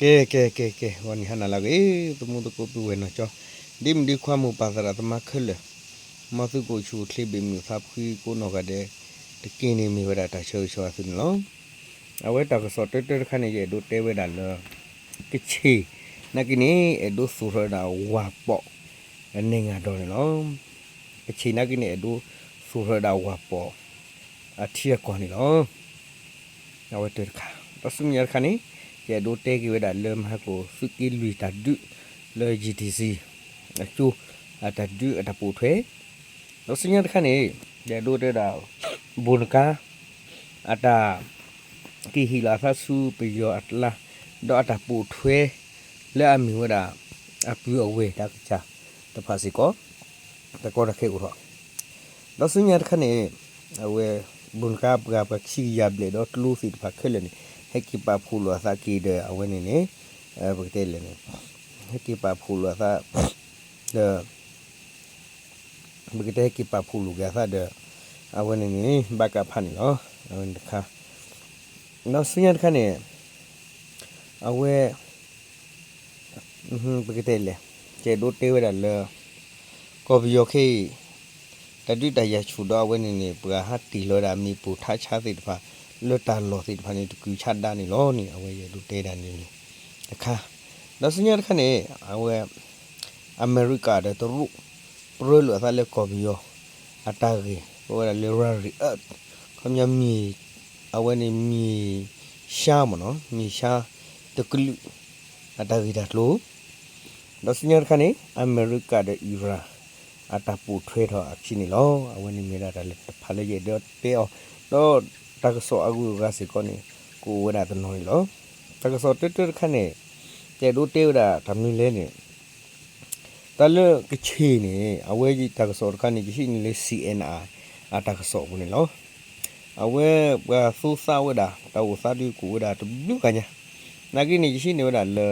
ကဲ ကဲ ကဲ ကဲ ဂီၤနံၤဟါနၤလၢအဂ့ၤ သမူသကိးပုၢ်ဝဲၢ်နီၢ်ကၠီ ဒ်မုၢ်ဒ်ခွါမိၢ်ပၢ်သရၣ်သမါခဲလၢာ် မ်သုကအိၣ်ဆူၣ်အိၣ်ချ့ဘၣ်မုာ်သးဖှံကိးနီၢ်ဂၤဒဲး တက့ၢ်န့ၣ်မ့ၢ်ဝဲဒၣ်တၢ်ဆၢဂ့ၤဆၢဝါသုန့ၣ်လီၤ. အဝဲတၢ်ကစီၣ်တၢတၢတခါန့ၣ် ယအဲၣ်ဒိးတဲဝဲဒၣ်လၢ ကခ့ၣ် နာ်က့န့ၣ် အဲၣ်ဒိးသူၣ်ထီၣ်ဝဲဒၣ်ဝၤပိာ် အနဲၣ်ငါဒီးန့ၣ်လီၤ. ကခ့ၣ်နာ်က့န့ၣ် အဲၣ်ဒိးသူၣ်ထီၣ်ဝဲဒၣ်ဝၤပိာ် အထံအကီၢ်န့ၣ်လီၤ. အဝဲတၢတခါ ဒီးဆူမဲာ်ညါတခါန့ၣ် ယအဲၣ်ဒိးတဲက့ၤဝဲဒၣ်လၢမဟါကိၣ်သုးက့လွံၢ်တၢ်ဒုးလၢ GTC အကၠိ အတၢ်ဒုးအတၢ်ပိာ်ထွဲ ဒီးဆူမဲာ်ညါတခါန့ၣ် ယအဲၣ်ဒိးတဲဒၣ် ဘိၣ်နကါ အတၢ် က့ၤဟ့ၣ်လီၤအသးဆူပယီၤအကျါ ဒီးအတၢ်ပိာ်ထွဲ လၢအမ့ၢ်ဝဲဒၣ် အပုၢ်အဝဲၢ်တၢ်ကစၢ်တဖၣ်စ့ၢ်ကီး တၢ်ကီတၢ်ခဲအိၣ်ထီၣ် ဒီးဆူမဲာ်ညါတခါန့ၣ် အဝဲ ဘိၣ်နကါပှၤပှၤခံကယၤဘျဲၣ်ဒီးကျိသ့ၣ်တဖၣ်ခဲလၢာ်န့ၣ် ဟဲက့ၤပာ်ဖှိၣ်လိာ်အသးက့ၤဒီးအဝဲန့ၣ်န့ၣ် ပကတဲလဲၣ်န့ၣ် ဟဲက့ၤပာ်ဖှိၣ်လိာ်အသး ဒီး ပကတဲဟဲက့ၤပာ်ဖှိၣ်လိာ်က့ၤအသးဒီး အဝဲန့ၣ်န့ၣ် ဘၣ်ကဖးန့ၣ်လီၤ. အဝဲန့ၣ်တခါ ဒီးဆူမဲာ်ညါတခါန့ၣ် အဝဲ ပကတဲလဲၣ် ယအဲၣ်ဒိးတဲဝဲဒၣ်လၢ ကီၢ်ပယီၤခဲအံၤ တၢ်ဒုးတၢ်ယၤဆူၣ်ဒီးအဝဲန့ၣ်န့ၣ် ပှၤဟးတ့ၢ်လီၤဝဲဒၣ်မ့ၣ်ပိၢ်ထးဆါသ့ၣ်တဖၣ် လၢတၢ်လီၢ်သ့ၣ်တဖၣ်န့ၣ် တကုၤဆါဒါန့ၣ်လီၤန့ၣ် အဝဲယအဲၣ်ဒိးတဲဒၣ်န့ၣ်တခါ ဒီးဆူမဲာ်ညါတခါန့ၣ် အဝဲ အမဲရကၤဒီးတရူး ပြၢလိာ်အသးလၢကီၢ်ပယီၤ အတၢ်ဂ့ၢ် ကိးဝဲဒၣ်လၢ rare earth ခီပညီမ့ၢ် အဝဲန့ၣ်မ့ၢ် ရှါမ့ၢ်နီၤ မ့ၢ်ရှါ တကလုာ် အတၢ်ဂ့ၢ်တၢ်ကျိၤ ဒီးဆူမဲာ်ညါတခါန့ၣ် အမဲရကၤဒီးအံရၣ် အတၢ်ပိာ်ထွဲထီၣ်အခံန့ၣ်လီၤ. အဝဲန့ၣ်မ့ၢ်ဒၣ်တၢ်လၢတဖၣ်လၢယအဲၣ်ဒိးတဲအီၤ ဒီးတၢ်ကစီၣ်အဂုၤအဂၤစ့ၢ်ကီးန့ၣ် ကအိၣ်ဝဲဒၣ်တနီၤန့ၣ်လီၤ. တၢ်ကစီၣ်တၢတၢတခါန့ၣ် ယအဲၣ်ဒိးတဲဝဲဒၣ်တၢ်မနုၤလဲၣ်န့ၣ် တၢ်လၢကခ့ၣ်န့ၣ် အဝဲတၢ်ကစီၣ်တခါန့ၣ် ယဟံးန့ၢ်လၢ CNR အတၢ်ကစီၣ်အပူၤန့ၣ်လီၤ. အဝဲပှၤသူသးဝဲဒၣ် တၢ်အိၣ်သးဒုးကအိၣ်ဝဲဒၣ်တဘျုးဂၤညါ နာ်က့န့ၣ် ယဟံးန့ၢ်ဝဲဒၣ်လၢ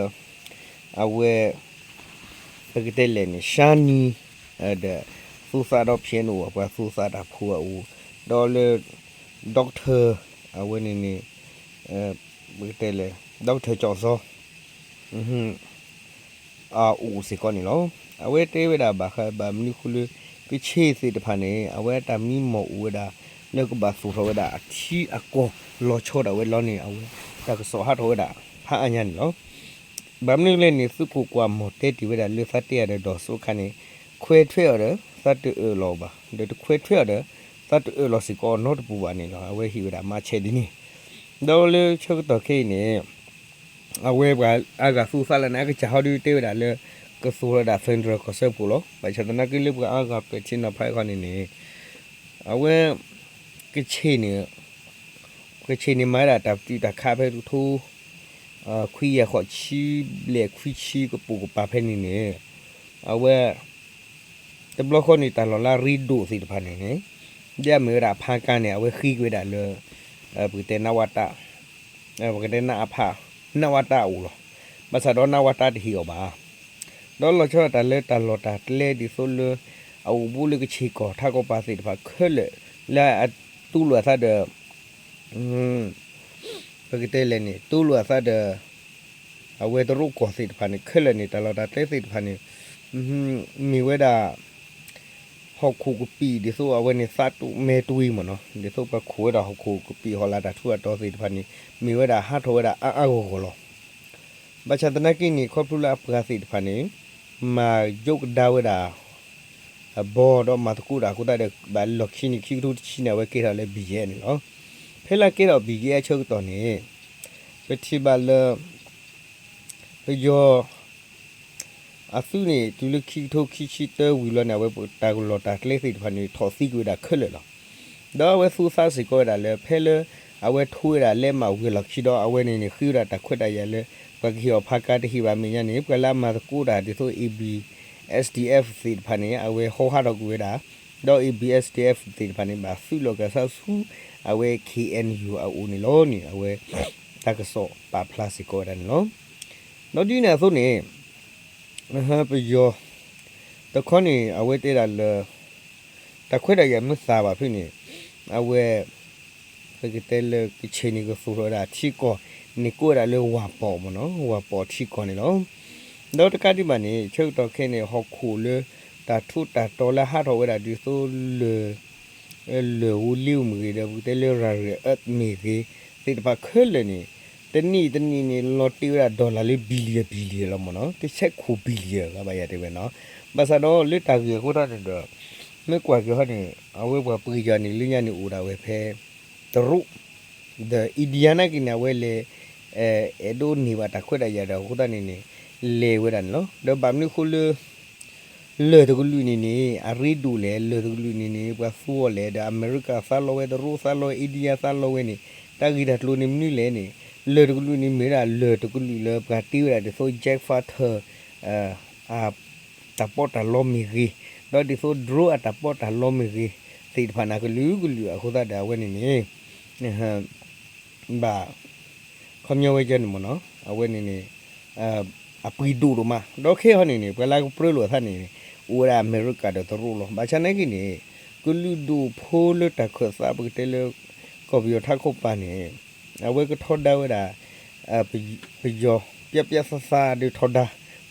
အဝဲ ပကတဲလဲၣ်န့ၣ် ရှါနံၤ ဒီး သူသးဒီး ဖဲန့ၣ်အိၣ် ပှၤသူသးတၢ်ဖိအအိၣ် ဒီးလၢ doctor အဝဲန့ၣ်န့ၣ် ပကတဲလဲၣ် doctor ကၠီၣ်စီ အအိၣ်စ့ၢ်ကီးန့ၣ်လီၤ. အဝဲတဲဝဲဒၣ်ဘၣ်ဃးဘၣ်မနုၤဃိလၢ ကခ့ၣ်သ့ၣ်တဖၣ်န့ၣ် အဝဲတၢ်မံမီၢ်အိၣ်ဝဲဒၣ် လၢကဘၣ်သူၣ်ထီၣ်ဝဲဒၣ်အထံအကီၢ်လီၤဆီဒၣ်ဝဲလီၤန့ၣ် အဝဲတၢ်ကစီၣ်ဟးထီၣ်ဝဲဒၣ်ဖးအါညါန့ၣ်လီၤ. ဘၣ်မနုၤလဲၣ်န့ၣ် သုးခိၣ်ကွၢ်မီၢ်တဲတ့ၢ်ဝဲဒၣ်လၢသးတဲယၤဒီး ဒီးစိခါန့ၣ် ခွဲးထွဲအီၤဒီး သးတအၢၣ်လီၤဘၣ် ဒီးတခွဲးထွဲအီၤဒီး သးတအၢၣ်လီၤစ့ၢ်ကီးနီတပူၤဘၣ်န့ၣ်လီၤ. အဝဲဟ့ၣ်ဝဲဒၣ်မၤဆဲးဒ်န့ၣ် ဒီးလၢဆၢကတီၢ်ခဲအံၤန့ၣ် အဝဲပှၤအါဂၤသူသးလၢန့ၣ် အကစၢ်ဟီဒုးတဲဝဲဒၣ်လၢ ကသူၣ်ထီၣ်ဝဲဒၣ် federal ကီၢ်စၢဖှိၣ်လီၤ. ဘၣ်ဆၣ်သနာ်က့လၢပှၤအါဂၤပဲာ်ထံနီၤဖးအခါန့ၣ်န့ၣ် အဝဲ ကခ့ၣ်န့ၣ် ကခ့ၣ်န့ၣ်မၤဝဲဒၣ်တၢ်ပတုာ်တၢ်ခးဖဲတကထိ ခွံကယၤဃိးဆံဘျဲၣ်ခွံဆံကပိာ်ကပၤဖဲန့ၣ်န့ၣ် အဝဲ တဘျီဃီန့ၣ် တၢ်လီၢ်လၢအရ့ဒိၣ်သ့ၣ်တဖၣ်န့ၣ်န့ၣ် ဒ်အမ့ၢ်ဝဲဒၣ်အဖါကါန့ၣ် အဝဲဃ့က့ၤဝဲဒၣ်လၢ ပကတဲ နဝတ ပကတဲ နအဖ နဝတ အအိၣ်လီၤ. ဘၣ်ဆၣ်ဒီး နဝတ တဟ့ၣ်အီၤဘၣ်. ဒီးလီၤဆီဒၣ်တၢ်လၢတၢ်လီၢ်တၢ်ကျဲဒ်သိးလၢ အအိၣ်ဘူးလၢကခ့ၣ်ကီၢ်ထးကီၢ်ပၤသ့ၣ်တဖၣ်ခဲလၢာ် လၢအတူၢ်လိာ်အသးဒီး ပကတဲလဲၣ်န့ၣ် တူၢ်လိာ်အသးဒီး အဝဲတရူးကီၢ်သ့ၣ်တဖၣ်န့ၣ် ခဲလၢာ်န့ၣ် တၢ်လီၢ်တၢ်ကျဲသ့ၣ်တဖၣ်န့ၣ် မ့ၢ်ဝဲဒၣ် ဟီၣ်ခိၣ်ကပံာ်ဒ်သိးအဝဲန့ၣ် သးတူးမဲာ်တွံမ့ၢ်နီၤ ဒ်သိးပှၤခိၣ်ဝဲဒၣ်ဟီၣ်ခိၣ်ကပံာ်ဟီၣ်လာ်တၢ်ထူးအတီၤသ့ၣ်တဖၣ်န့ၣ် မ့ၢ်ဝဲဒၣ်ဟးထီၣ်ဝဲဒၣ်အါအါဂီၢ်ဂီၢ်လီၤ. ဘၣ်ဆၣ်သနာ်က့န့ၣ် ခီဖျိလၢအပှၤသ့ၣ်တဖၣ်န့ၣ် မၤယိကဒါဝဲဒၣ် အဘီဒီးမၤသကိးတၢ်အဃိသတးဒီး ဘၣ်လီၢ်ခံန့ၣ် ခံကထိတဆံန့ၣ် အဝဲကဲထီၣ်လၢ ဘံၣ်ယဲၣ် န့ၣ်လီၤ. ဖဲလၢကဲထီၣ် ဘံၣ်ယဲၣ် အဆၢကတီၢ်န့ၣ် ပထံၣ်ဘၣ်လၢ ပယီၤ အသုးန့ၣ် တုၤလၢခံကထိခံဆံတၢဝံၤလီၤန့ၣ် အဝဲတၢ်လီၢ်တၢ်ကျဲသ့ၣ်တဖၣ်န့ၣ် ထီၣ်သံကွံာ်ဝဲဒၣ်ခဲလၢာ်လီၤ. ဒီးအဝဲသူသးစ့ၢ်ကီးဝဲဒၣ်လၢ ဖဲလၢ အဝဲထိဝဲဒၣ်လဲးမးဝံၤအလီၢ်ခံဒီး အဝဲန့ၣ်န့ၣ် ဃ့ဝဲဒၣ်တၢ်ခွဲးတၢ်ယာ်လၢ ပှၤကဟ့ၣ်အီၤဖးကါတဟ့ၣ်ဘၣ်အမဲာ်ညါန့ၣ် ပှၤလၢအမၤသကိးတၢ်ဒ်သိး AB SDF သ့ၣ်တဖၣ်န့ၣ် အဝဲဟီဟးထီၣ်ကွံာ်ဝဲဒၣ် ဒီး AB SDF သ့ၣ်တဖၣ်န့ၣ် ဘၣ်သုးလီၤက့ၤအသးဆူ အဝဲ KNU အအိၣ်န့ၣ်လီၤန့ၣ် အဝဲ တၢ်ကစီၣ်ပာ်ဖျါစ့ၢ်ကီးဝဲဒၣ်န့ၣ်လီၤ. ဒီးဒ်န့ၣ်အသိးန့ၣ် ပယီၤ တခီန့ၣ် အဝဲတဲဒၣ်လၢ တၢ်ခွဲးတၢ်ယာ်မ့ၢ်သးဘၣ်ဖဲန့ၣ် အဝဲ ပကတဲလၢကခ့ၣ်န့ၣ် ကသူၣ်ထီၣ်ဝဲဒၣ်ထံကီၢ် န့ၣ်ကိးဝဲဒၣ်လၢဝၤပိာ်မ့ၢ်နီၤ, ဝၤပိာ်ထံကီၢ်န့ၣ်လီၤ. ဒီးတကးဒံးဘၣ်န့ၣ် ဆၢကတီၢ်ခဲအံၤန့ၣ် ဟီၣ်ခိၣ်လၢ တၢ်ထူးတၢ်တီၤလၢဟးထီၣ်ဝဲဒၣ်ဒ်သိးလၢၢ် လၢၢ်ဧိၤလ့ဧိၤမ့ၢ်ဂ့ၤဒီး ပကတဲလၢ rare earth မ့ၢ်ဂ့ၤ သ့ၣ်တဖၣ်ခဲလၢာ်န့ၣ် တနံၣ်တနံၣ်န့ၣ် လီၤတ့ၢ်ဝဲဒၣ် dollar လၢ billion billion လီၤမ့ၢ်နီၤ, တဆဲးခိၣ် billion လီၤဘၣ်ယၤတဲဝဲနီၤ. ဘၣ်ဆၣ်ဒီးလၢတၢ်ဂ့ၢ်အဃိသတးန့ၣ်ဒီး မ့ၢ်ကွၢ်က့ၤဟီန့ၣ် အဝဲပှၤပှ့ၤယီၤန့ၣ် လၢညါန့ၣ်အိၣ်ဒၣ်ဝဲဖဲ တရူး ဒီး India နာ်က့န့ၣ် အဝဲလဲၤ အဲၣ်ဒိးန့ၢ်ဘၣ်တၢ်ခွဲးတၢ်ယာ်ဒီးအဃိသတးန့ၣ်န့ၣ် လဲၤဝဲဒၣ်န့ၣ်လီၤ. ဒီးဘၣ်မနုၤအဃိလၢ လၢၢ်တကလုာ်န့ၣ်န့ၣ် အရ့ဒိၣ်လဲၣ်, လၢၢ်တကလုာ်န့ၣ်န့ၣ် ပှၤသူအီၤလဲၣ်, ဒီးအမဲရကၤသးလီဝဲ, တရူးသးလီဝဲ, India သးလီဝဲန့ၣ် တၢ်ဂ့ၢ်တၢ်ကျိၤန့ၣ်မနုၤလဲၣ်န့ၣ် လၢၢ်တကလုာ်န့ၣ်မ့ၢ်ဒၣ်လၢၢ်တကလုာ်လၢပှၤတ့ဝဲဒၣ်ဒ်သိး jet fighter အတၢ်ပီးတၢ်လီမ့ၢ်ဂ့ၤ, ဒီးဒ်သိး drone အတၢ်ပီးတၢ်လီမ့ၢ်ဂ့ၤ သ့ၣ်တဖၣ်န့ၣ်ကလုာ်ကလုာ်အဃိသတးဒီးအဝဲန့ၣ်န့ၣ် ဘၣ် ခီပညီဝဲကဲန့ၣ်မ့ၢ်နီၤ, အဝဲန့ၣ်န့ၣ် အပှ့ၤဒိၣ်ဒိၣ်မး, ဒီးခဲအံၤန့ၣ်န့ၣ် ပှၤလၢကပြၢလိာ်အသးန့ၣ်န့ၣ် အိၣ်ဝဲဒၣ်အမဲရကၤဒီးတရူးလီၤ. ဘၣ်ဆၣ်နာ်က့န့ၣ် ကလုာ်ဒူၣ်ဖိလၢတၢ်ခၢၣ်သးပကတဲလၢ ကီၢ်ပယီၤထးခိၣ်ပၤန့ၣ် အဝဲကထီဒါဝဲဒၣ် ပယီၤ ပယီၤပျၢ်ပျၢ်သးသးဒီးထီဒါ,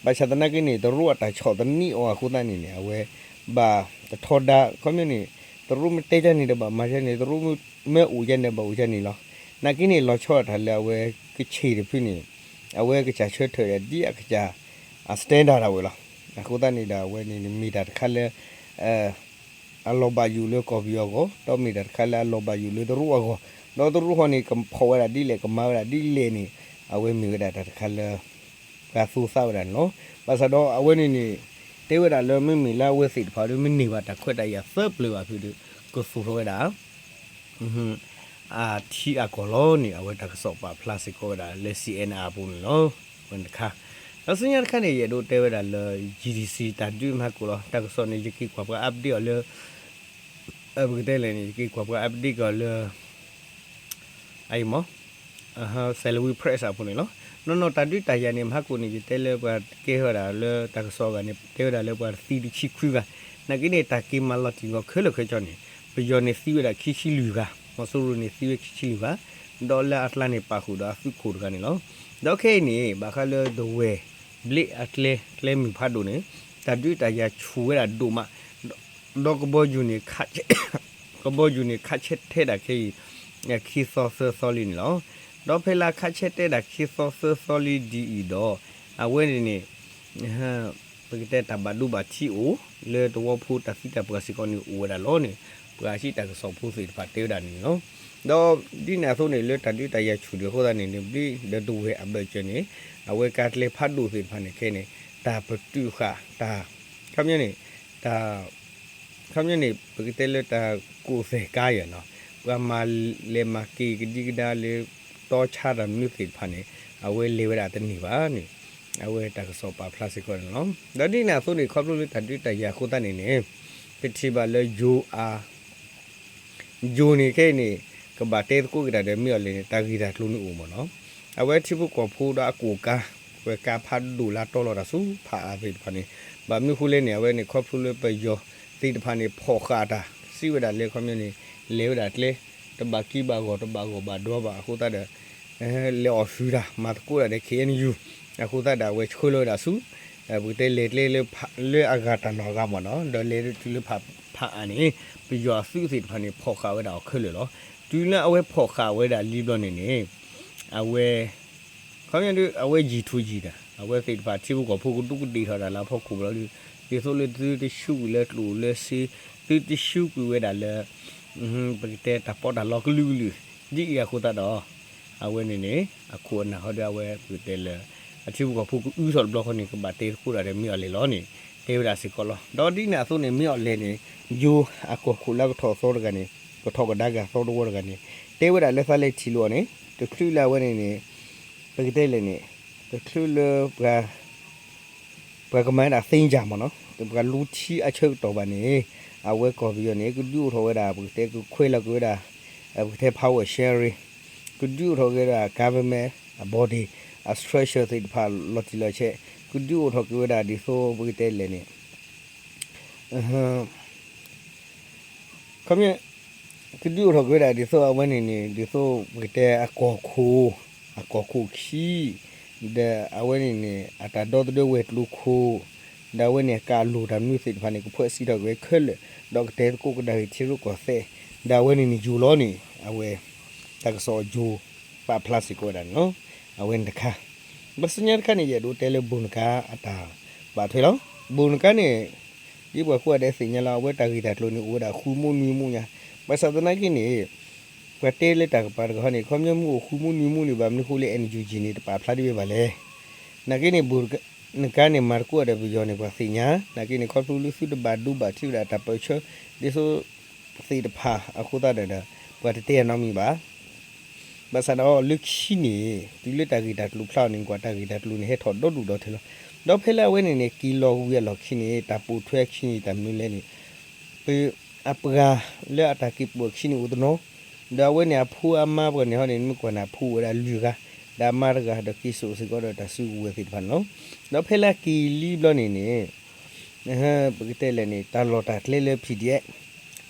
ဘၣ်ဆၣ်သနာ်က့န့ၣ် တရူးအတၢ်ဆီၣ်သနံးအီၤအဃိသတးန့ၣ်န့ၣ် အဝဲဘၣ်တထီဒါ, ခီပညီန့ၣ် တရူးမ့ၢ်တဲကန့ၣ်ဒီးဘၣ်မၤကန့ၣ်, တရူးမ့ၢ်အိၣ်ကန့ၣ်ဘၣ်အိၣ်ကန့ၣ်လီၤ. နာ်က့န့ၣ် လီၤဆီဒၣ်တၢ်လၢအဝဲကဆံးတဖုန့ၣ် အဝဲကစၢ်ဆၢထၢၣ်ဒ်အကစၢ် အ standard ဒၣ်ဝဲလီၤ. အဃိသတးန့ၣ်ဒီးအဝဲန့ၣ်န့ၣ်မ့ၢ်တၢ်တခါလၢ အလီၤဘၣ်ယိၣ်လၢကီၢ်ပယီၤအဂီၢ်, ဒီးမ့ၢ်တၢ်တခါလၢအလီၤဘၣ်ယိၣ်လၢတရူးအဂီၢ်, ဒီးတရူးဃီန့ၣ် ကဖီၣ်ဝဲဒၣ်ဒ်လဲၣ် ကမၤဝဲဒၣ်ဒ်လဲၣ်န့ၣ် အဝဲမ့ၢ်ဝဲဒၣ်တၢ်တခါလၢ ပှၤသူသးဝဲဒၣ်န့ၣ်လီၤ. ဘၣ်ဆၣ်ဒီးအဝဲန့ၣ်န့ၣ် တဲဝဲဒၣ်လၢမ့မ့ၢ်လၢအဝဲသ့ၣ်တဖၣ်ဒီး မ့ၢ်န့ၢ်ဘၣ်တၢ်ခွဲးတၢ်ယာ်သၢပျၢၤဘၣ်ဖုဒီး ကသူၣ်ထီၣ်ဝဲဒၣ် အထံအကီၢ်လီၤန့ၣ် အဝဲတၢ်ကစီၣ်ပာ်ဖျါစ့ၢ်ကီးဝဲဒၣ်လၢ C N N အပူၤန့ၣ်လီၤ. ဝဲတခါ, ဒီးဆူညါတခါန့ၣ် ယအဲၣ်ဒိးတဲဝဲဒၣ်လၢ G D C တၢ်ဒုးမၤကိၣ်လီၤ. တၢ်ကစီၣ်န့ၣ် ယက့ၤကွၢ်ပှၤ update အီၤလၢ ပကတဲလဲၣ်န့ၣ် ယက့ၤကွၢ်ပှၤ update အီၤလၢ အအံၤမ့ၢ် Salween Press အပူၤန့ၣ်လီၤ. နီၢ်နီၢ်တၢ်ဒုးတၢ်ယၤန့ၣ် မဟါကိၣ်န့ၣ် ယတဲလၢပှၤကဲထီၣ်ဝဲဒၣ်လၢတၢ်ကစီၣ်အဂၤန့ၣ် တဲဝဲဒၣ်လၢပှၤသံတဆံခွံဂၤ, နာ်က့န့ၣ် တၢ်က့ၤမၤလီၤတံၢ်ဂီၤခဲလၢာ်ခဲဆ့န့ၣ် ပယီၤန့ၣ်သံဝဲဒၣ်ခံဆံလွံၢ်ဂၤ, မီၤစိရိၤန့ၣ်သံဝဲခံဆံလွံၢ်ဂၤ, ဒီးလၢအကျါန့ၣ်ပာ်ဃုာ်ဒီးအသုးခိၣ်တဂၤန့ၣ်လီၤ. ဒီးခဲအံၤန့ၣ် ဘၣ်ဃးလၢဒဝဲၢ်ဘျ့အကျဲ ကျဲမုၢ်ဖးဒိၣ်န့ၣ် တၢ်ဒုးတၢ်ယၤဆူၣ်ဝဲဒၣ်ဒိၣ်မး, ဒီးကဘီယူၤန့ၣ် ကဘီယူၤန့ၣ် ခးဆဲးတဲဒၣ်ခဲအံၤ ခံသီသၢသီလံန့ၣ်လီၤ. ဒီးဖဲလၢခးဆဲးတဲဒၣ်ခံသီသၢသီလံဒ်အံၤဒီး အဝဲန့ၣ်န့ၣ် ပကတဲတၢ်ဘၣ်ဒိဘၣ်ထံးအိၣ် လၢသဝီဖိတၢ်သံတၢ်ပှၢ်စ့ၢ်ကီးန့ၣ်အိၣ်ဝဲဒၣ်လီၤန့ၣ် ပှၤအစံးတၢ်ကစီၣ်ဖိသ့ၣ်တဖၣ်တဲဝဲဒၣ်န့ၣ်လီၤ. ဒီးဒ်န့ၣ်အသိးန့ၣ် လၢတၢ်ဒုးတၢ်ယၤဆူၣ်ဒံးအဃိသတးန့ၣ် ဘျ့ဒီးဒဝဲၢ်အဘၢၣ်စၢၤန့ၣ် အဝဲကါကျဲဖးဒိၣ်သ့ၣ်တဖၣ်န့ၣ်ခဲအံၤန့ၣ် တၢ်ပတုာ်ဃာ်တၢ် ခီပညီန့ၣ် တၢ် ခီပညီန့ၣ် ပကတဲလၢတၢ်ကိးသဲးကါယၤနီၤ, ပှၤမၤလဲၤမၤက့ၤကဒံကဒါလၢ တီဆါတၢ်မနုၤသ့ၣ်တဖၣ်န့ၣ် အဝဲလဲၤဝဲဒၣ်တန့ၢ်ဘၣ်န့ၣ် အဝဲတၢ်ကစီၣ်ပာ်ဖျါစ့ၢ်ကီးန့ၣ်လီၤ. ဒီးဒ်န့ၣ်အသိးန့ၣ် ခီဖျိလၢတၢ်ဒုးတၢ်ယၤအဃိသတးန့ၣ်န့ၣ် ပထံၣ်ဘၣ်လၢယိၤအ ယိၤန့ၣ်ခဲအံၤန့ၣ် ကဘၣ်တဲသကိးက့ၤတၢ်ဒီးမ့ၢ်အီၤလဲၣ်န့ၣ် တၢ်ဂ့ၢ်တၢ်ကျိၤန့ၣ်အိၣ်မ့ၢ်နီၤ. အဝဲထံဖိကီၢ်ဖိဒီးအကိၣ်ကါ ဝဲကါဖးဒိၣ်လၢတီလီၤတၢ်ဆူဖးအါသ့ၣ်တဖၣ်န့ၣ် ဘၣ်မနုၤဃိလဲၣ်န့ၣ် အဝဲန့ၣ်ခီဖျိလၢပယီၤသ့ၣ်တဖၣ်န့ၣ် ဖီၣ်ဃာ်တၢ် စံးဝဲဒၣ်လၢခီပညီန့ၣ် လဲၤဝဲဒၣ်ကျဲ တဘၣ်ကံဘၣ်ဂီၢ် တဘၣ်ဂီၢ်ဘၣ်ဒွါဘၣ်အဃိသတးဒီး လဲၤအီၣ်ဆူၣ်တၢ် မၤသကိးတၢ်ဒီး K N U အဃိသတးဒီး အဝဲဆှၢလီၤဝဲဒၣ်ဆူ ပကတဲလဲၤကျဲလၢ လၢအဂၤတၢ်နီၢ်ဂၤမ့ၢ်နီၤ ဒီးလဲၤတုၤလၢဖးအါန့ၣ် ပယီၤအသုးသ့ၣ်တဖၣ်န့ၣ် ဖီၣ်ဃာ်ဝဲဒၣ်အီၤခဲလၢာ်လီၤ. တုၤလၢအဝဲဖီၣ်ဃာ်ဝဲဒၣ်လံဘျီန့ၣ်န့ၣ် အဝဲ ခီပညီဒ် အဝဲယံာ်ထူယံာ်တၢ် အဝဲသ့ၣ်တဖၣ်ထံဖိကီၢ်ဖိကဒူးကဒ့ၣ်ထီၣ်ဒၣ်လၢအဖီခိၣ်ဘျီဒ် ဒ်သိးလၢသုတဆူကွံာ်လၢကျိၣ်လၢစ့ သုတဆူကွံာ်ဝဲဒၣ်လၢ ပကတဲတၢ်ပီးတၢ်လီကလုာ်ကလုာ် ဒ်အံၤအဃိသတးဒီး အဝဲန့ၣ်န့ၣ် အခိၣ်အနၢ်ဟီဒီးအဝဲပကတဲလၢ အထံဖိကီၢ်ဖိကအုထီၣ်တဘျီဃီန့ၣ် ကဘၣ်တဲသကိးတၢ်ဒီးမ့ၢ်အီၤလဲၣ်လီၤန့ၣ် တဲဝဲဒၣ်စ့ၢ်ကီးလီၤ. ဒီးဒ်န့ၣ်အသိးန့ၣ် မ့ၢ်အီၤလဲၣ်န့ၣ် ယိၤအကီၢ်ခိၣ်လၢကထီၣ်သီတဂၤန့ၣ် ကထီၣ်ကဒါက့ၤအသီတဝီတဂၤန့ၣ် တဲဝဲဒၣ်လၢသးလဲၤထံၣ်လိာ်အီၤန့ၣ် တချုးလၢအဝဲန့ၣ်န့ၣ် ပကတဲလဲၣ်န့ၣ် တချုးလၢ ပှၤကမၤဝဲဒၣ်သ့ၣ်ညါမ့ၢ်နီၤ ပှၤလူထံအဆၢကတီၢ်ဘၣ်န့ၣ် အဝဲကီၢ်ပယီၤန့ၣ် ကဒုးအိၣ်ထီၣ်ဝဲဒၣ် ပကတဲကခွဲးလီၤက့ၤဝဲဒၣ် ပကတဲ power sharing ကဒုးအိၣ်ထီၣ်က့ၤဝဲဒၣ် government အ body အ structure သ့ၣ်တဖၣ်လီၤတံၢ်လီၤဆဲး ကဒုးအိၣ်ထီၣ်က့ၤဝဲဒၣ်ဒ်သိးပကတဲလဲၣ်န့ၣ် ခီပညီ ကဒုးအိၣ်ထီၣ်က့ၤဝဲဒၣ်ဒ်သိးအဝဲန့ၣ်န့ၣ် ဒ်သိးပကတဲအကီၢ်ခိၣ် အကီၢ်ခိၣ်ခံ ဒီးအဝဲန့ၣ်န့ၣ် အတၢ်ဒီသဒၢဝဲၤကျိၤခိၣ် ဒီးအဝဲန့ၣ်အကးလိၢ်တၢ်မနုၤသ့ၣ်တဖၣ်န့ၣ် ကဖှဲးစံးထီၣ်က့ၤဝဲခဲလၢာ် ဒီးကတဲသကိးကဒါက့ၤထံရူၢ်ကီၢ်သဲး ဒီးအဝဲန့ၣ်န့ၣ်ယိၤလီၤန့ၣ် အဝဲ တၢ်ကစီၣ်ယိၤ ပာ်ဖျါစ့ၢ်ကီးဝဲဒၣ်န့ၣ်လီၤ. အဝဲန့ၣ်တခါ ဘၣ်ဆူညါတခါန့ၣ် ယအဲၣ်ဒိးတဲလၢဘိၣ်နကါအတၢ်ဘၣ်ထွဲလီၤ. ဘိၣ်နကါန့ၣ် ဒ်ပှၤကိးဂၤဒဲးသ့ၣ်ညါလီၤ အဝဲတၢ်ဂ့ၢ်တၢ်ကျိၤန့ၣ် အိၣ်ဝဲဒၣ်ဃုမူနွံမူညါ, ဘၣ်ဆၣ်သနာ်က့န့ၣ် ပှၤတဲလၢတၢ်ကပၤတကဟီန့ၣ် ခီပညီမ့ၢ်အိၣ်ဃုမူနွံမူန့ၣ် ဘၣ်မနုၤဃိလၢ NUG န့ၣ် တပာ်ဖျါဒ်ဝဲဘၣ်လဲၣ်. နာ်က့န့ၣ် ဘိၣ်နကါန့ၣ် မၤသကိးဒီးပယီၤန့ၣ် ပှၤသ့ၣ်ညါ, နာ်က့န့ၣ် ခီဖျိလၢသုတဘၣ်ဒိဘၣ်ထံးဝဲဒၣ်တၢ်ပၢၢ်ဆၢ ဒ်သိး သ့ၣ်တဖၣ်အဃိသတးဒီး ပှၤတတဲအနီတမံၤဘၣ်. ဘၣ်ဆၣ်ဒီးလၢခံန့ၣ် တုၤလၢတၢ်ဂ့ၢ်တၢ်ကျိၤဖျါအီၤန့ၣ် ကွၢ်တၢ်ဂ့ၢ်တၢ်ကျိၤန့ၣ် ဟဲထီၣ်ဒီဒူၣ်ဒီထၢလီၤ. ဒီးဖဲလၢအဝဲန့ၣ်န့ၣ် က့ၤလီၤဝံၤအလီၢ်ခံန့ၣ် တၢ်ပိာ်ထွဲအခံန့ၣ် တၢ်မနုၤလဲၣ်န့ၣ် ပ အပှၤလၢအတၢ်က့ၤပိာ်အခံန့ၣ်အိၣ်တနီၤ, ဒီးအဝဲန့ၣ်အဖိအမါပှၤန့ၣ်ဟီန့ၣ် မ့ၢ်ကွၢ်န့ၣ်အဖိအိၣ်ဝဲဒၣ်လွံၢ်ဂၤ, ဒီးအမါတဂၤ ဒီးက့ၤစိာ်စ့ၢ်ကီးဒီးတၢ်စုကဝဲၤသ့ၣ်တဖၣ်န့ၣ်လီၤ. ဒီးဖဲလၢအက့ၤလံဘျီန့ၣ်န့ၣ် ပကတဲလဲၣ်န့ၣ် တၢ်လီၢ်တၢ်ကျဲလၢ PDF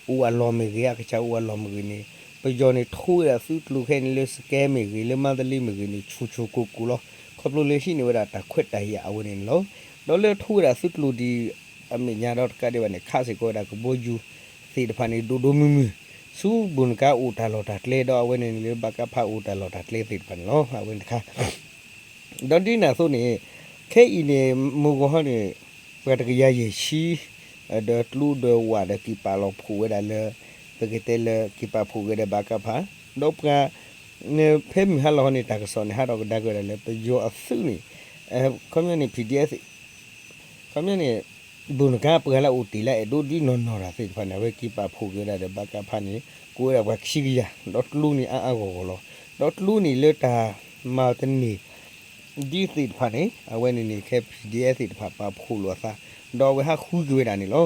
အိၣ်အလီၢ်မ့ၢ်ဂ့ၤ အကစၢ်အိၣ်အလီၢ်မ့ၢ်ဂ့ၤန့ၣ် ပယီၤန့ၣ်ထိဝဲဒၣ်သုးကျိၤခဲအံၤန့ၣ် လၢစကဲမ့ၢ်ဂ့ၤ လၢမါတလ့မ့ၢ်ဂ့ၤန့ၣ် ဆူၣ်ဆူၣ်ကိၢ်ကိၢ်လီၤ. ခီဖျိလၢဟံးန့ၢ်ဝဲဒၣ်တၢ်ခွဲးတၢ်ယာ်အဝဲန့ၣ်န့ၣ်လီၤ. ဒီးလၢထိဝဲဒၣ်သုးကျိၤဒ်အမဲာ်ညါဒီးတကးဒံးဘၣ်န့ၣ် ခးစ့ၢ်ကီးဝဲဒၣ်ကဘီယူၤသ့ၣ်တဖၣ်န့ၣ် ဒိၣ်ဒိၣ်မုၢ်မုၢ် ဆူဘိၣ်နကါအိၣ်တၢ်လီၢ်တၢ်ကျဲ ဒီးအဝဲန့ၣ်န့ၣ်လၢ ဘၣ်ကၣ်ဖးအိၣ်တၢ်လီၢ်တၢ်ကျဲသ့ၣ်တဖၣ်န့ၣ်လီၤ. အဝဲန့ၣ်တခါ ဒီးဒ်န့ၣ်အသိးန့ၣ် ခဲအံၤန့ၣ် မုၢ်ဂီၤဟီန့ၣ် ပှၤတကယၤယဲၢ်ဆံ ဒီးကျိဒီးဝးဒီးက့ၤပာ်လီၤဖှိၣ်ဝဲဒၣ်လၢ ပကတဲလၢက့ၤပာ်ဖှိၣ်က့ၤဒီးဘၣ်ကၣ်ဖး ဒီးပှၤ ဖဲမုၢ်ဟါလီၤဟီန့ၣ် တၢ်ကစီၣ်န့ၣ် ဟးထီၣ်ကဒါက့ၤဝဲဒၣ်လၢ ပယီၤအသုးန့ၣ် ခီပညီန့ၣ် PDF ခီပညီန့ၣ် ဘိၣ်နကါပှၤလၢအအိၣ်တ့ၢ်လၢအဲၣ်ဒိးဒုးနီၢ်နီၢ်တၢ်သ့ၣ်တဖၣ်န့ၣ် အဝဲက့ၤပာ်ဖှိၣ်က့ၤဝဲဒၣ်ဒီးဘၣ်ကၣ်ဖးန့ၣ် ကအိၣ်ဝဲဒၣ်ပှၤခံကယၤ ဒီးကျိန့ၣ်အါအါဂီၢ်ဂီၢ်လီၤ. ဒီးကျိန့ၣ်လၢတၢ်မၤအီၤတန့ၢ် ဒ်သ့ၣ်တဖၣ်န့ၣ် အဝဲန့ၣ်န့ၣ် ခဲ PDF သ့ၣ်တဖၣ်ပာ်ဖှိၣ်လိာ်အသး ဒီးအဝဲဟးဃုက့ၤဝဲဒၣ်န့ၣ်လီ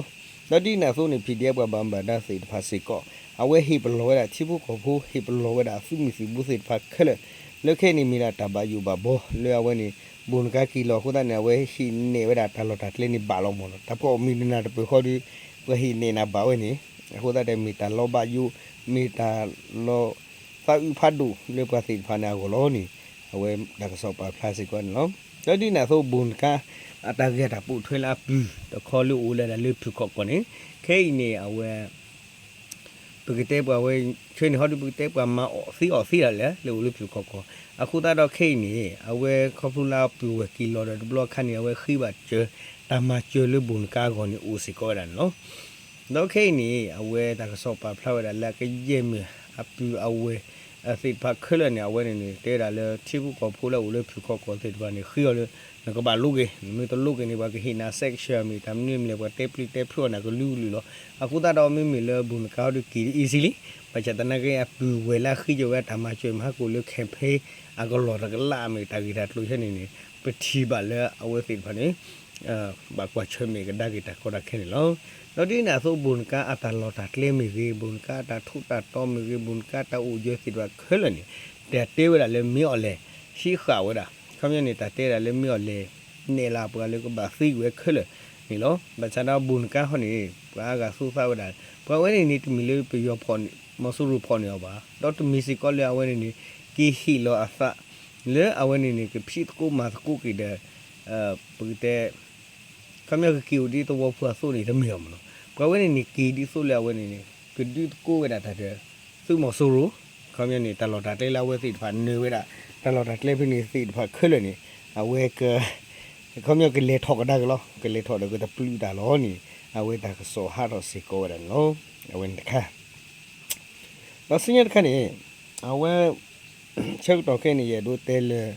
ၤ. ဒီးဒ်န့ၣ်အသိးန့ၣ် PDF ပှၤဘၣ်မူဘၣ်ဒါသ့ၣ်တဖၣ်စ့ၢ်ကီး အဝဲဟ့ၣ်ပလီၢ်ဝဲဒၣ်ထံဖိကီၢ်ဖိ ဟ့ၣ်ပလီၢ်ဝဲဒၣ်အသုးမုၢ်သံၣ်ဘိသ့ၣ်တဖၣ်ခဲလၢာ် လၢခဲအံၤန့ၣ်မ့ၢ်ဒၣ်တၢ်ဘၣ်ယိၣ်ဘၣ်ဘီလၢအဝဲန့ၣ် ဘိၣ်နကါက့ၤလီၤအဃိသတးန့ၣ် အဝဲဟ့ၣ်နဲၣ်ဝဲဒၣ်တၢ်လီၢ်တၢ်ကျဲန့ၣ်ဘၣ်လီၤမ့ၢ်နီၤ တၢ်ပှၤအိၣ်မုၢ်နံၤနၤတပၢၢ်ဃီဒီး ပှၤဟ့ၣ်နဲၣ်နၤဘၣ်ဝဲန့ၣ် အဃိသတးဒီးမ့ၢ်တၢ်လီၤဘၣ်ယိၣ် မ့ၢ်တၢ်လီၤသးအုးဖးဒိၣ်လၢပှၤသ့ၣ်တဖၣ်န့ၣ်အဂီၢ်လီၤန့ၣ် အဝဲတၢ်ကစီၣ်ပာ်ဖျါစ့ၢ်ကီးန့ၣ်လီၤ. ဒီးဒ်န့ၣ်အသိးဘိၣ်နကါ အတၢ်ဂ့ၢ်တၢ်ပိာ်ထွဲလၢအပုၢ် တခီလၢအိၣ်လၢဒၣ်လၢဖုၣ်ခီၣ်ကီၢ်န့ၣ် ခဲအံၤန့ၣ် အဝဲ ပကတဲပှၤဝဲ ဆၢန့ၣ်ဟီဒီး ပကတဲပှၤမၤအီၣ်သ့အီၣ်သ့ဒၣ်လဲာ် လၢအိၣ်လၢဖုၣ်ခီၣ်ကီၢ် အဃိသတးဒီးခဲအံၤန့ၣ် အဝဲခီဖျိလၢအပုၢ်ဝဲၢ်က့ၤလီၤဒီးတဘျီအခါန့ၣ် အဝဲဃ့ဘၣ်စၢၤ တၢ်မၤစၢၤလၢဘိၣ်နကါအဂီၢ်န့ၣ် အိၣ်စ့ၢ်ကီးဝဲဒၣ်န့ၣ်လီၤ. ဒီးခဲအံၤန့ၣ် အဝဲတၢ်ကစီၣ်ပာ်ဖျါဝဲဒၣ်လၢအကယဲၢ်မုၢ် အပုၢ်အဝဲၢ် သ့ၣ်တဖၣ်ခဲလၢာ်န့ၣ် အဝဲန့ၣ်န့ၣ် တဲဝဲဒၣ်လၢထံဖိကီၢ်ဖိလၢအအိၣ်လၢဖုၣ်ခီၣ်ကီၢ်သ့ၣ်တဖၣ်န့ၣ် ဃ့အီၤလၢ နကဘၣ်လိးက့ၤ နမ့ၢ်တလိးက့ၤန့ၣ် ပှၤကဟ့ၣ်နၤ sanction မ့ၢ်တၢ်မနုၤမ့ၢ်လဲၣ် ပှၤတဲပျံၤတဲဖျိအီၤနၤကလုာ်ကလုာ်လီၤ. အဃိသတးဒီးမ့မ့ၢ်လၢ ဘိၣ်နကါဟီဒီးက့ၤ easily ဘၣ်ဆၣ်သနာ်က့အပုၢ်ဝဲၢ်လၢအဃ့က့ၤဝဲတၢ်မၤစၢၤမဟါကိၣ်လၢ campaign အကလီၢ်တကလးမ့ၢ်တၢ်ဂ့ၢ်တၢ်ကျိၤခဲန့ၣ်န့ၣ် ပထံၣ်ဘၣ်လၢအဝဲသ့ၣ်တဖၣ်န့ၣ် ဘၣ်ကွၢ်ဆၢၣ်မဲာ်ကဒါက့ၤတၢ်ကီတၢ်ခဲန့ၣ်လီၤ. ဒီးဒ်န့ၣ်အသိး ဘိၣ်နကါအတၢ်လီၢ်တၢ်ကျဲမ့ၢ်ဂ့ၤ, ဘိၣ်နကါအတၢ်ထူးတၢ်တီၤမ့ၢ်ဂ့ၤ, ဘိၣ်နကါတၢ်အိၣ်ယၢၤသ့ၣ်တဖၣ်ခဲလၢာ်န့ၣ် တၢ်တဲဝဲဒၣ်လၢမ့ၢ်အီၤလဲၣ် ဟံးဃာ်ဝဲဒၣ် ခီပညီန့ၣ် တၢ်တဲဒၣ်လၢမ့ၢ်အီၤလဲၣ် နဲၣ်လီၤပှၤလၢကဘၣ်သ့ကွံာ်ဝဲခဲလၢာ်န့ၣ်လီၤ. ဘၣ်ဆၣ်ဒီးဘိၣ်နကါဟီန့ၣ် ပှၤအါဂၤသူသးဝဲဒၣ် ပှၤဝဲန့ၣ်န့ၣ် တမ့ၢ်လၢပယီၤဖီၣ်န့ၢ် မီၤစိရိၤဖီၣ်န့ၢ်အီၤဘၣ်. ဒီးတမ့ၢ်စ့ၢ်ကီးလၢအဝဲန့ၣ်န့ၣ် က့ၤဟ့ၣ်လီၤအသး လၢအဝဲန့ၣ်န့ၣ် ကဖံးသကိးမၤသကိးက့ၤဒီး ပကတဲ ခီပညီကက့ၤအိၣ်ဒ်သဝီဖိအသိးန့ၣ် တမ့ၢ်အီၤမ့ၢ်နီၤ. ပှၤဝဲန့ၣ်န့ၣ် က့ၤဒ်သိးလၢအဝဲန့ၣ်န့ၣ် ကဒုးသကိးဝဲဒၣ်တၢ်ဒီး သုးမီၤစိရိၤ ခီပညီန့ၣ် တၢ်လီၢ်တၢ်ကျဲလၢအဝဲသ့ၣ်တဖၣ်နၢၤဝဲဒၣ် တၢ်လီၢ်တၢ်ကျဲဖဲန့ၣ်သ့ၣ်တဖၣ်ခဲလၢာ်န့ၣ် အဝဲက ခီပညီကလဲၤထီၣ်ကဒါက့ၤလီၤ ကလဲၤထီၣ်ဒီးကတပျုာ်တၢ်လီၤန့ၣ် အဝဲတၢ်ကစီၣ်ဟးထီၣ်စ့ၢ်ကီးဝဲဒၣ်န့ၣ်လီၤ. အဝဲန့ၣ်တခါ ဒီးဆူညါတခါန့ၣ် အဝဲ ဆၢကတီၢ်ခဲအံၤန့ၣ် ယအဲၣ်ဒိးတဲလၢ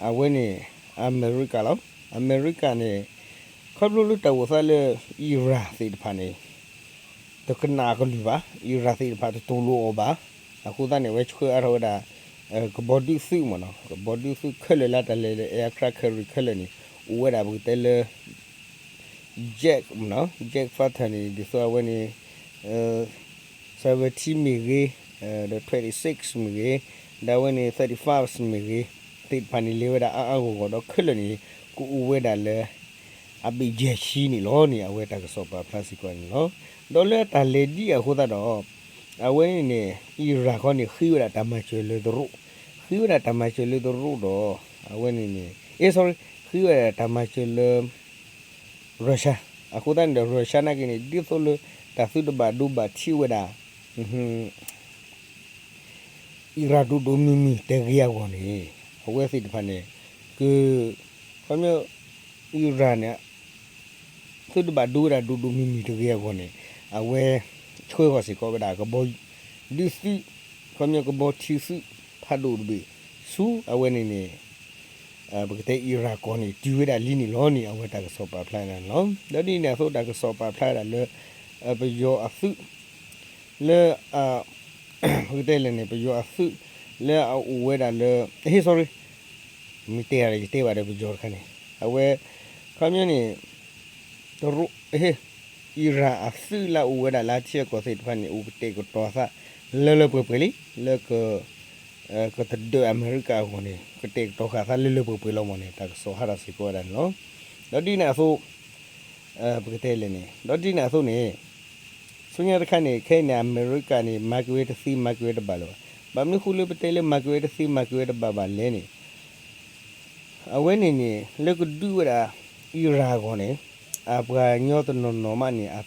အဝဲန့ၣ် အမဲရကၤလီၤ. အမဲရကၤန့ၣ် ခီဖျိလၢတၢ်အိၣ်သးလၢ အံရၣ်သ့ၣ်တဖၣ်န့ၣ် တကနၣ်အကလုၢ်ဘၣ်, အံရၣ်သ့ၣ်တဖၣ်တတူၢ်လိာ်အီၤဘၣ်. အဃိသတးန့ၣ် အဝဲဆှၢအါထီၣ်ဝဲဒၣ် ကဘီဒုးသုးမ့ၢ်နီၤ, ကဘီဒုးသုးခဲလၢာ်လၢတၢ်လဲၤလၢ aircraft carrier ခဲလၢာ်န့ၣ် အိၣ်ဝဲဒၣ်ပကတဲလၢ jet မ့ၢ်နီၤ, jet fighter န့ၣ် ဒ်သိးအဝဲန့ၣ် seventeen မ့ၢ်ဂ့ၤ, ဒီး twenty-six မ့ၢ်ဂ့ၤ, ဒီးအဝဲန့ၣ် thirty-five မ့ၢ်ဂ့ၤ, သ့ၣ်တဖၣ်န့ၣ် လဲၤဝဲဒၣ်အါအါဂီၢ်ဂီၢ်ဒီးခဲလၢာ်န့ၣ် ကအိၣ်ဝဲဒၣ်လၢ အဘ့ၣ်ယဲၢ်ဆံန့ၣ်လီၤန့ၣ် အဝဲတၢ်ကစီၣ်ပာ်ဖျါစ့ၢ်ကီးန့ၣ်လီၤ. ဒီးလၢတၢ်လဲၤဒ်အဃိသတးဒီး အဝဲန့ၣ်န့ၣ် အံရၣ်ခီန့ၣ် ဃ့ဝဲဒၣ်တၢ်မၤစၢၤလၢသရိာ် ဃ့ဝဲဒၣ်တၢ်မၤစၢၤလၢတရူးဒီး အဝဲန့ၣ်န့ၣ် အ့ sorry ဃ့ဝဲဒၣ်တၢ်မၤစၢၤလၢ Russia အဃိသတးန့ၣ်ဒီး Russia နာ်က့န့ၣ် ဒ်သိးလၢ တၢ်သုတဘၣ်ဒိဘၣ်ထံးဝဲဒၣ် Iran ဒိၣ်ဒိၣ်မုၢ်မုၢ်တဂ့ၤအဂီၢ်န့ၣ် အဝဲသ့ၣ်တဖၣ်န့ၣ် က ခီပညီ Iran န့ၣ် သုတဘၣ်ဒိဝဲဒၣ်ဒိၣ်ဒိၣ်မုၢ်မုၢ်တဂ့ၤအဂီၢ်န့ၣ် အဝဲ ဆှၢဃီၤစ့ၢ်ကီးဝဲဒၣ်ကဘီ ဒုးသုး ခီပညီကဘီထံသုးဖးဒိၣ်တဘ့ၣ် ဆူအဝဲန့ၣ်န့ၣ် ပကတဲ Iran ကီၢ်န့ၣ် တုၤဝဲဒၣ်လံန့ၣ်လီၤန့ၣ် အဝဲတၢ်ကစီၣ်ပာ်ဖျါဝဲဒၣ်န့ၣ်လီၤ. ဒီးဒ်န့ၣ်အသိးတၢ်ကစီၣ်ပာ်ဖျါဝဲဒၣ်လၢ ပယီၤအသုး လၢ ပကတဲလဲၣ်န့ၣ် ပယီၤအသုး လၢအအိၣ်ဝဲဒၣ်လၢ ဟ့ sorry မ့ၢ်တဲယၤဒီး ယတဲဘၣ်ဒီးပယီၤတခါန့ၣ် အဝဲ ခီပညီန့ၣ် တရူး ဟ့ Iran အသုးလၢအအိၣ်ဝဲဒၣ်လၢထံအကီၢ်သ့ၣ်တဖၣ်န့ၣ် အိၣ်ကတဲာ်ကတီၤသး လၢလၢပှဲၤပှဲၤလံ လၢ ကတဒၢးအမဲရကၤအဂီၢ်န့ၣ် ကတဲာ်ကတီၤဃာ်သးလၢလၢပှဲၤပှဲၤလီၤမ့ၢ်န့ၣ် တၢ်ကစီၣ်ဟးထီၣ်စ့ၢ်ကီးဝဲဒၣ်န့ၣ်လီၤ. ဒီးဒ်န့ၣ်အသိး ပကတဲလဲၣ်န့ၣ် ဒီးဒ်န့ၣ်အသိးန့ၣ် ဆူညါတခါန့ၣ် ခဲအံၤန့ၣ် အမဲရကၤန့ၣ် မၤက့ၤဝဲတသ့ မၤက့ၤဝဲတဘၣ်လၢၤဘၣ်. ဘၣ်မနုၤဃိလၢပတဲလၢမၤက့ၤဝဲတသ့ မၤက့ၤဝဲတဘၣ်ဘၣ်လဲၣ်န့ၣ် အဝဲန့ၣ်န့ၣ် လၢကဒုးဝဲဒၣ် Iran အဂီၢ်န့ၣ် အပှၤကညီတနီၤနီၤမးန့ၣ်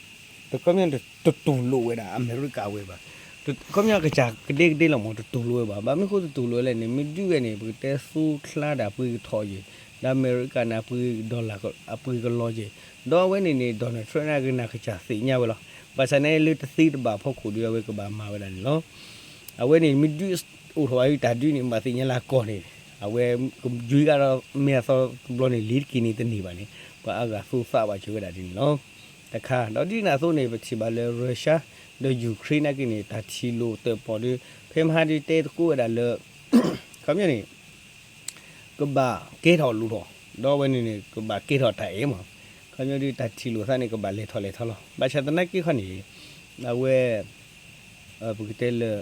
တခီပညီန့ၣ် တတူၢ်လိာ်ဝဲဒၣ်အမဲရကၤဝဲဘၣ်. ခီပညီကစၢ်ကဒဲကဒဲလီၤမ့ၢ် တတူၢ်လိာ်ဝဲဘၣ်. ဘၣ်မနုၤဃိတတူၢ်လိာ်လဲၣ်န့ၣ် မ့ၢ်ဒုးဝဲန့ၣ် ပကတဲသိချါဒီးအပှ့ၤကထီၣ်ယဲၢ် ဒီးအမဲရကၤန့ၣ် အပှ့ၤ dollar အပှ့ၤကလီၤယဲၢ် ဒီးအဝဲန့ၣ်န့ၣ် Donald Trump န့ၣ်ကနၣ်ကစၢ်သ့ၣ်ညါဝဲလီၤ. ဘၣ်ဆၣ်န့ၣ်လၢတသ့တဘၣ်အဖီခိၣ်ဒီး အဝဲကဘၣ်မၤဝဲဒၣ်န့ၣ်လီၤ. အဝဲန့ၣ်မ့ၢ်ဒုးအိၣ်ထီၣ်ဘၣ်ဒ်တၢ်ဒုးန့ၣ် ဘၣ်သ့ၣ်ညါလၢအကီၢ်န့ၣ် အဝဲကယွၤကဒီးမ့ၢ်အသီတဘျီန့ၣ် လ့ၤတက့ၤန့ၣ်တန့ၢ်ဘၣ်န့ၣ် ပှၤအါဂၤသူသးဘၣ်စၢၤဝဲဒၣ်ဒ်န့ၣ်လီၤ. တခါ ဒီးဒ်န့ၣ်အသိးန့ၣ် ပထံၣ်ဘၣ်လၢ Russia ဒီး Ukraine နာ်က့န့ၣ် တၢ်ထံၣ်လိာ်တၢၣ်ပီၣ်ဒီး ဖဲမဟါဒုးတဲသကိးဝဲဒၣ်လၢ ခီပညီန့ၣ် ကဘၣ်ကဲထီၣ်လိၣ်ထီၣ် ဒီးအဝဲန့ၣ်န့ၣ် ကဘၣ်ကဲထီၣ်တၢ်အဲၣ်မး ခီပညီဒုးတၢ်ထံၣ်လိာ်သးန့ၣ် ကဘၣ်လဲၤထီၣ်လဲၤထီလီၤ. ဘၣ်ဆၣ်သနာ်က့ခီန့ၣ် အဝဲ ပကတဲလၢ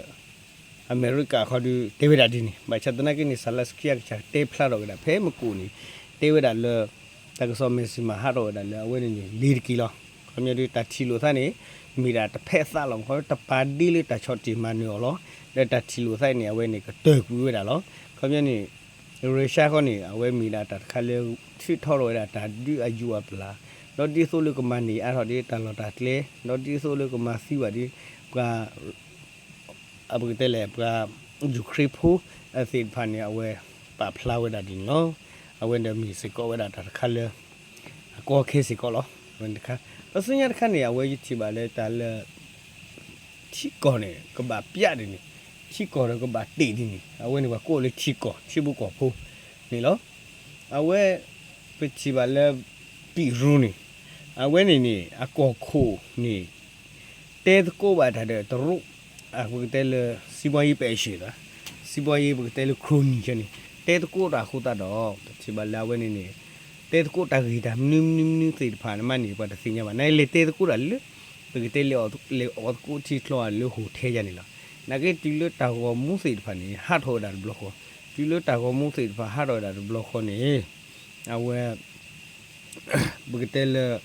အမဲရကၤခီဒုးတဲဝဲဒၣ်ဒ်န့ၣ် ဘၣ်ဆၣ်သနာ်က့န့ၣ် Zelenskyy အကစၢ်တဲဖျါထီၣ်ဝဲဒၣ် ဖဲမကိၣ်န့ၣ် တဲဝဲဒၣ်လၢ တၢ်ကစီၣ်မဲာ်ဆှးမၤဟးထီၣ်ဝဲဒၣ်လၢအဝဲန့ၣ်န့ၣ် လ့ၤတက့ၤလီၤ. ခီပညီဒုးတၢ်ထံၣ်လိာ်သးန့ၣ် မ့ၢ်ဒၣ်တဖဲသးလီၤ ခီတပာ်ဒ့လၢတၢ်ဆီၣ်တံၢ်မၤနၢၤအီၤလီၤ. ဒီးတၢ်ထံၣ်လိာ်သးန့ၣ် အဝဲန့ၣ် ကတၢၢ်ကွံာ်ဝဲဒၣ်လီၤ. ခီပညီန့ၣ် Russia ခီန့ၣ် အဝဲမ့ၢ်ဒၣ်တၢ်တခါလၢ ထုးထီၣ်ထီၣ်ဝဲဒၣ်တၢ်ဒုးအယူၤအပျၢ် ဒီးဒ်သိးလၢကမၤန့ၢ်အါထီၣ်ဒ်တၢ်လီၢ်တၢ်ကျဲ ဒီးဒ်သိးလၢကမၤသံဘၣ်ဒ် ပှၤ အပကတဲလဲၣ် ပှၤ Ukraine ဖိသ့ၣ်တဖၣ်န့ၣ် အဝဲပာ်ဖျါဝဲဒၣ်ဒ်န့ၣ်လီၤ. အဝဲဒီးမ့ၢ်စ့ၢ်ကီးဝဲဒၣ်တၢ်တခါလၢ အကီအခဲစ့ၢ်ကီးလီၤ. အဝဲတခါ ဒီးဆူညါတခါန့ၣ် အဝဲယထံၣ်ဘၣ်လၢတၢ်လၢ ထံကီၢ်န့ၣ် ကဘၣ်ပျးဒ်န့ၣ် ထံကီၢ်ဒီးကဘၣ်တ့ၢ်ဒ်န့ၣ် အဝဲန့ၣ်ပှၤကိးလၢထံကီၢ် ထံဖိကီၢ်ဖိန့ၣ်လီၤ. အဝဲ ပထံၣ်ဘၣ်လၢ Peru န့ၣ် အဝဲန့ၣ်န့ၣ် အကီၢ်ခိၣ်န့ၣ် တဲသကိးဘၣ်တၢ်ဒီးတရူး ပကတဲလၢ စီးပွားရေးပဲအရှေ့ စီးပွားရေး ပကတဲလၢ ခရိုနီ န့ၣ် တဲသကိးတၢ်အဃိသတးဒီး ပထံၣ်ဘၣ်လၢအဝဲန့ၣ်န့ၣ် တဲသကိးတၢ်ဂ့ၢ်တၢ်မနုၤမနုၤမနုၤသ့ၣ်တဖၣ်န့ၣ်မးန့ၣ် ပှၤတသ့ၣ်ညါဘၣ် နလဲၤတဲသကိးတၢ်လၢ ပကတဲလဲၤအီၣ်သကိးထံချီလၢ hotel ယၤန့ၣ်လီၤ. နာ်က့တုၤလၢတၢ်ဂီၤမူသ့ၣ်တဖၣ်န့ၣ် ဟးထီၣ်ဝဲဒၣ်တဘျီဃီ တုၤလၢတၢ်ဂီၤမူသ့ၣ်တဖၣ်ဟးထီၣ်ဝဲဒၣ်တဘျီဃီန့ၣ် အဝဲ ပကတဲလၢ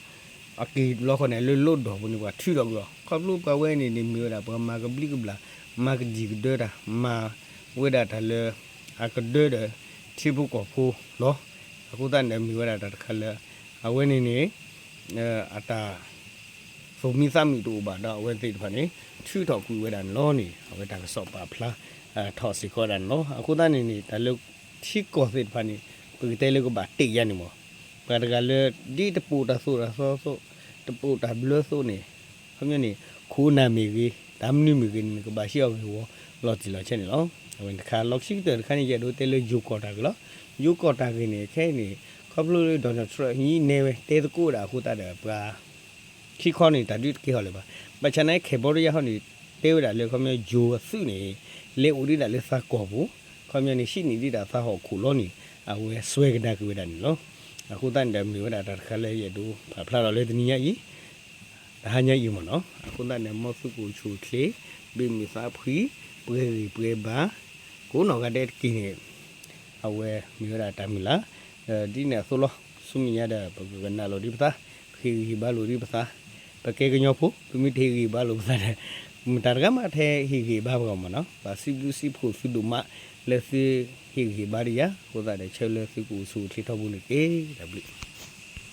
အက့ၤတဘျီဃီန့ၣ် လၢလီၢ်ဒီးပူၤန့ၣ် ပှၤထုးထီၣ်ကွံာ်အီၤ ခီဖျိပှၤဝဲန့ၣ်န့ၣ် မ့ၢ်ဝဲဒၣ်ပှၤမၤကဘျံးကဘျၣ် မၤကဒံၣ်ကဒၢတၢ် မၤဝဲဒၣ်တၢ်လၢ အကဒၢဒီး ထံဖိကီၢ်ဖိလီၤ. အဃိသတးန့ၣ် မ့ၢ်ဝဲဒၣ်တၢ်တခါလၢ အဝဲန့ၣ်န့ၣ် အတၢ် သိၣ်မံသးမုာ်တအိၣ်ဘၣ်ဒီးအဝဲသ့ၣ်တဖၣ်န့ၣ် ထုးထီၣ်ကွံာ်ဝဲဒၣ်န့ၣ်လီၤန့ၣ် အဝဲတၢ်ကစီၣ်ပာ်ဖျါ ထီၣ်စ့ၢ်ကီးဒၣ်န့ၣ်လီၤ. အဃိသတးန့ၣ်န့ၣ် တၢ်လၢထံကီၢ်သ့ၣ်တဖၣ်န့ၣ် ပကတဲလၢကဘၣ်တ့ၢ်ယၤန့ၣ်မး ပှၤတဂၤလၢ ဒ်တပိာ်တၢ်သိၣ်တၢ်သီသိး တပိာ်တၢ်ဘျၢသိးန့ၣ် ခီပညီန့ၣ် ခိၣ်နၢ်မ့ၢ်ဂ့ၤ တၢ်မနုၤမ့ၢ်ဂ့ၤန့ၣ် ကဘၣ်ဟံးအီၣ်ဂ့ၢ်ဝီလီၤတံၢ်လီၤဆဲးန့ၣ်လီၤ. အဝဲတခါ လီၢ်ခံကတၢၢ်တခါန့ၣ် ယအဲၣ်ဒိးတဲလၢယိၤကီၢ်တၢ်ဂ့ၢ်လီၤ. ယိၤကီၢ်တၢ်ဂ့ၢ်န့ၣ် ခဲအံၤန့ၣ် ခီဖျိလၢ Donald Trump ညံနဲဝဲ တဲသကိးဝဲဒၣ်အဃိသတးဒီး ပှၤ ခံခီန့ၣ် တၢ်ဒုးတကဲထီၣ်လၢၤဘၣ်. ဘၣ်ဆၣ်န့ၣ် Cambodia ဟီန့ၣ် တဲဝဲဒၣ်လၢ ခီပညီယိၤအသုးန့ၣ် လဲၤအိၣ်ဒံးဒၣ်လၢသးကီၢ်ပူၤ ခီပညီန့ၣ် ဟံးန့ၢ်ဒံးဒၣ်သးဟီၣ်ခိၣ်လီၤန့ၣ် အဝဲစွဲကဒါက့ၤဝဲဒၣ်န့ၣ်လီၤ. အဃိသတးန့ၣ်ဒီး မ့ၢ်ဝဲဒၣ်တၢ်တခါလၢယအဲၣ်ဒိးပာ်ဖျါထီၣ်လၢတနံၤညါအံၤ တဟါညါအံၤမ့ၢ်နီၤ. အဃိသတးန့ၣ် မ်သုကအိၣ်ဆူၣ်အိၣ်ချ့ ဘၣ်မုာ်သးဖှံ ပှဲၤဂံၢ်ပှဲၤဘါ ကိးနီၢ်ဂၤဒဲးတက့ၢ်န့ၣ် အဝဲမ့ၢ်ဝဲဒၣ်တၢ်မုၢ်လၢ် ဒ်န့ၣ်အသိးလီၤ. ဆူမဲာ်ညါဒီး ပကကနၣ်လိာ်ဒံးပသး ဟ့ၣ်ဂံၢ်ဟ့ၣ်ဘါလိာ်ဒံးပသး ပကဲကညီဖိ ပမ့ၢ်တဟ့ၣ်ဂံၢ်ဟ့ၣ်ဘါလိာ်ပသးဒီး မတၤတဂၤမးတဟ့ၣ်ဂံၢ်ဟ့ၣ်ဘါပှၤမ့ၢ်နီၤ. ပှၤစံးဘျုးစံးဖှိၣ်သုဒိၣ်မး လၢသုဟ့ၣ်ဂံၢ်ဟ့ၣ်ဘါဒံးယၤ အဃိသတးဒီး ဆၢလၢသုကအိၣ်ဆူၣ်အိၣ်ချ့ထီဘိန့ၣ်တက့ၢ်. တၢ်ဘျုး